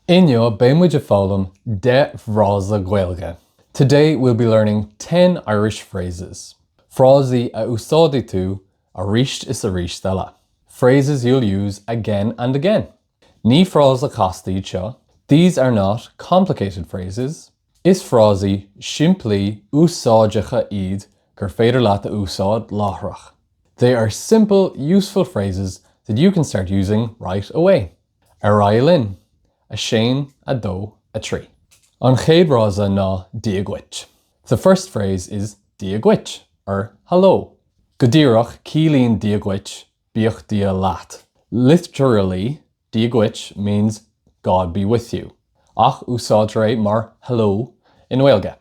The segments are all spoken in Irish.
Inniu beidh muid ag foghlaim 10 bhfrása Gaeilge. Today we'll be learning 10 Irish phrases. Frásaí a úsáidfidh tú arís is arís eile. Phrases you'll use again and again. Ní frásaí casta iad seo. These are not complicated phrases. Is frásaí simplí úsáideacha iad gur féidir leat a úsáid láithreach. They are simple, useful phrases that you can start using right away. Ar aghaidh linn! 1, 2, 3. An chéad fhrása ná Dia dhuit. The first phrase is Dia dhuit, or hello. Go díreach, ciallaíonn Dia dhuit bíodh Dia leat. Literally, Dia dhuit means God be with you. Ach úsáidtear é mar hello i nGaeilge.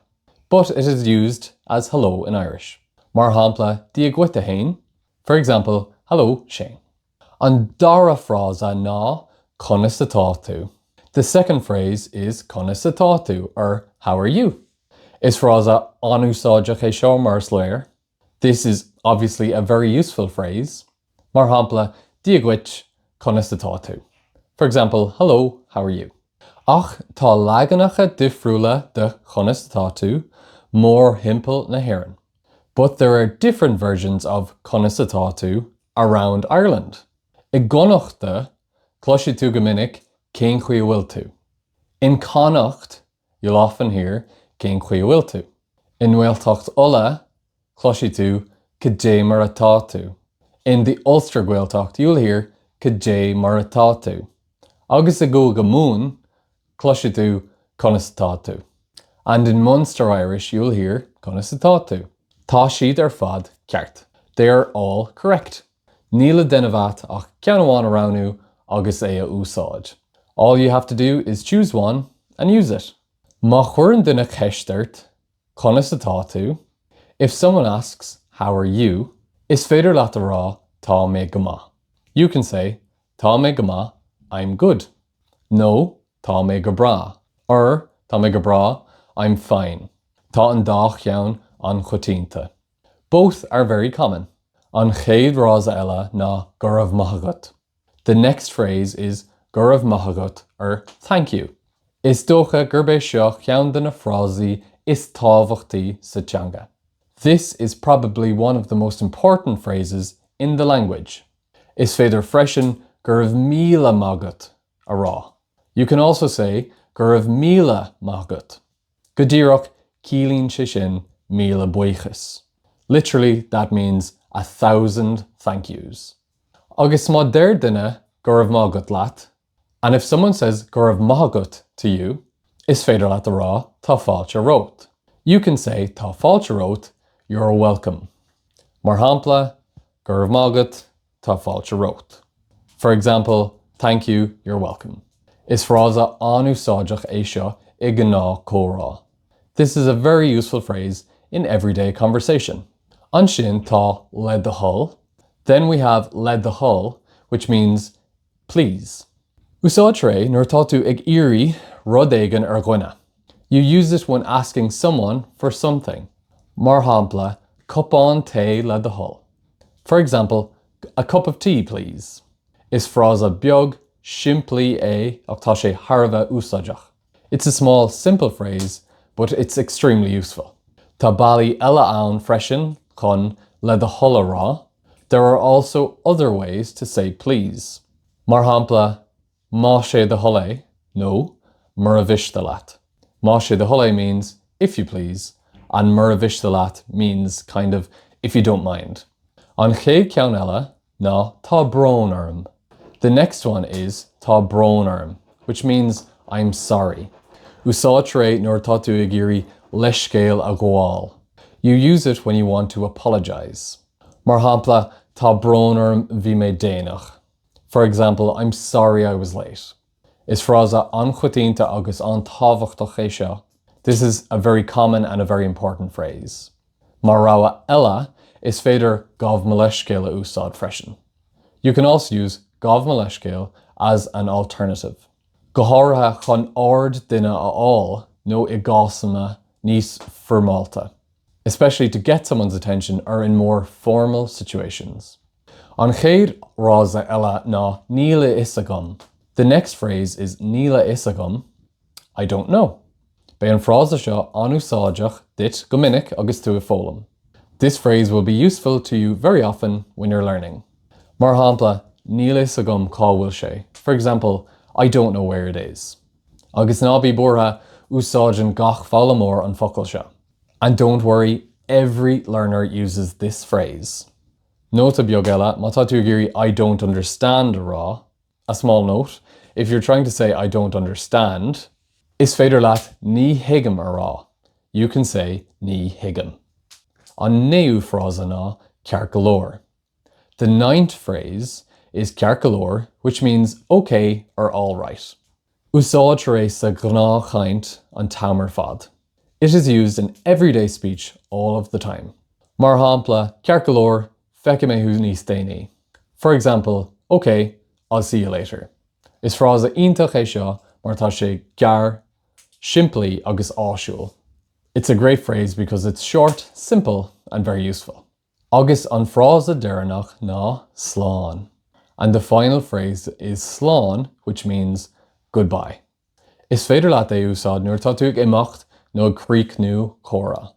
But it is used as hello in Irish. Mar shampla, Dia dhuit a Shéain. For example, hello Shane. An dara frása ná Conas atá tú? The second phrase is Conas atá tú? or How are you? Is frása an-úsáideach é seo mar is léir. This is obviously a very useful phrase. Mar shampla, Dia dhuit, conas atá tú? For example, hello, how are you? Ach tá leaganacha difriúla de Conas atá tú mórthimpeall na hÉireann. But there are different versions of Conas atá tú around Ireland. I gConnachta, cloisfidh tú go minic Cén chaoi a bhfuil tú? In Connacht, you'll often hear Cén chaoi a bhfuil tú? I nGaeltacht Uladh, cloisfidh tú Cad é mar atá tú? In the Ulster Gaeltacht, you'll hear Cad é mar atá tú? Agus i gCúige Mumhan, cloisfidh tú Conas atá tú? And in Munster Irish, you'll hear Conas atá tú? Tá siad ar fad ceart. They are all correct. Níl le déanamh agat ach ceann amháin a roghnú agus é a úsáid. All you have to do is choose one and use it. Má chuireann duine ceist ort, Conas atá tú? If someone asks, How are you? Is féidir leat a rá Tá mé go maith. You can say, Tá mé go maith, I'm good. Nó Tá mé go breá. Or Tá mé go breá, I'm fine. Tá an dá cheann an-choitianta. Both are very common. An chéad fhrása eile ná Go raibh maith agat. The next phrase is Go raibh maith agat or thank you. Is dócha gurb é seo ceann de na frásaí is tábhachtaí sa teanga. This is probably one of the most important phrases in the language. Is féidir freisin Go raibh míle maith agat a rá. You can also say Go raibh míle maith agat. Go díreach, ciallaíonn sé sin míle buíochas. Literally, that means a thousand thank yous. Agus má deir duine go raibh maith agat leat, and if someone says go raibh maith agat to you, is féidir leat a rá tá fáilte romhat. You can say tá fáilte romhat, you're welcome. Mar shampla, go raibh maith agat, tá fáilte romhat. For example, thank you, you're welcome. Is frása an-úsáideach é seo i ngnáthchomhrá. This is a very useful phrase in everyday conversation. Ansin tá le do thoil. Then we have le do thoil, which means please. Úsáidtear é nuair atá tú ag iarraidh rud éigin ar dhuine. You use it when asking someone for something. Mar shampla, cupán tae le do thoil. For example, a cup of tea, please. Is frása beag, simplí é ach tá sé thar a bheith úsáideach. It's a small, simple phrase, but it's extremely useful. Tá bealaí eile ann freisin chun le do thoil a rá. There are also other ways to say please. Mar shampla, más é do thoil é, nó mura mhiste leat. Más é do thoil é means if you please, and mura mhiste leat means kind of if you don't mind. An chéad cheann eile ná tá brón orm. The next one is tá brón orm, which means I'm sorry. Úsáidtear é nuair atá tú ag iarraidh leithscéal a ghabháil. You use it when you want to apologise. Mar shampla, tá brón orm bhí mé déanach. For example, I'm sorry I was late. Is frása an-choitianta agus an-tábhachtach é seo. This is a very common and a very important phrase. Mar rogha eile, is féidir gabh mo leithscéal a úsáid freisin. You can also use gabh mo leithscéal as an alternative. Go háirithe chun aird duine a fháil nó i gcásanna níos foirmeálta. Especially to get someone's attention or in more formal situations. An chéad fhrása eile ná níl a fhios agam. The next phrase is Níl a fhios agam, I don't know. Beidh an frása seo an-úsáideach duit go minic agus tú ag foghlaim. This phrase will be useful to you very often when you're learning. Mar shampla, Níl a fhios agam cá bhfuil sé. For example, I don't know where it is. Agus ná bí buartha, úsáideann gach foghlaimeoir an focal seo. And don't worry, every learner uses this phrase. Nóta beag eile, má tá tú ag iarraidh I don't understand a rá, a small note, if you're trying to say I don't understand, is féidir leat ní thuigim a rá, you can say ní thuigim. An naoú frása ná ceart go leor. The ninth phrase is ceart go leor, which means okay or alright. Úsáidtear é sa ghnáthchaint an t-am ar fad. It is used in everyday speech all of the time. Mar shampla, Ceart go leor, feicfidh mé thú níos déanaí. For example, Ok, I'll see you later. Is frása iontach é seo mar tá sé gearr, simplí agus áisiúil. It's a great phrase because it's short, simple and very useful. Agus an frása deireanach ná slán. And the final phrase is slán, which means goodbye. Is féidir leat é úsáid nuair atá tú ag imeacht nó ag críochnú comhrá.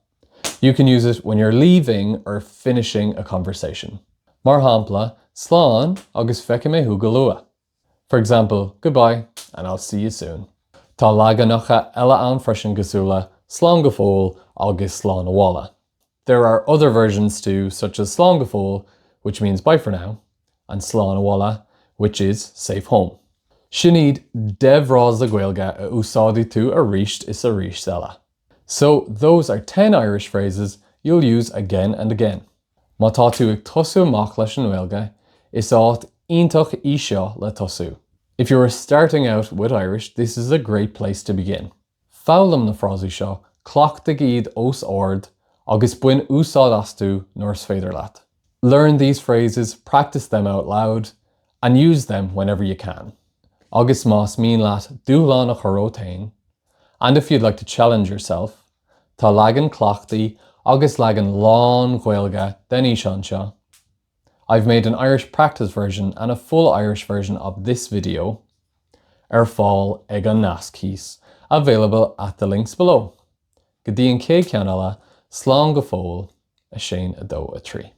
You can use it when you're leaving or finishing a conversation. Mar shampla, Slán agus feicfidh mé thú go luath. For example, Goodbye and I'll see you soon. Tá leaganacha eile ann freisin cosúil le slán go fóill agus slán abhaile. There are other versions too, such as slán go fóill, which means bye for now, and slán abhaile, which is safe home. Sin iad 10 bhfrása Gaeilge a úsáidfidh tú arís is arís eile. So, those are 10 Irish phrases you'll use again and again. Má tá tú ag tosú amach leis an nGaeilge, is áit iontach í seo le tosú. If you are starting out with Irish, this is a great place to begin. Foghlaim na frásaí seo, cleachtaigh iad os ard, agus bain úsáid astu nuair is féidir leat. Learn these phrases, practice them out loud, and use them whenever you can. Agus más mian leat dúshlán a chur ort féin, and if you'd like to challenge yourself, tá leagan cleachtaidh agus leagan lán-Ghaeilge den fhíseán seo. I've made an Irish practice version and a full Irish version of this video ar fáil ag an nasc thíos, available at the links below. Go dtí an chéad cheann eile, slán go fóill, 1, 2, 3.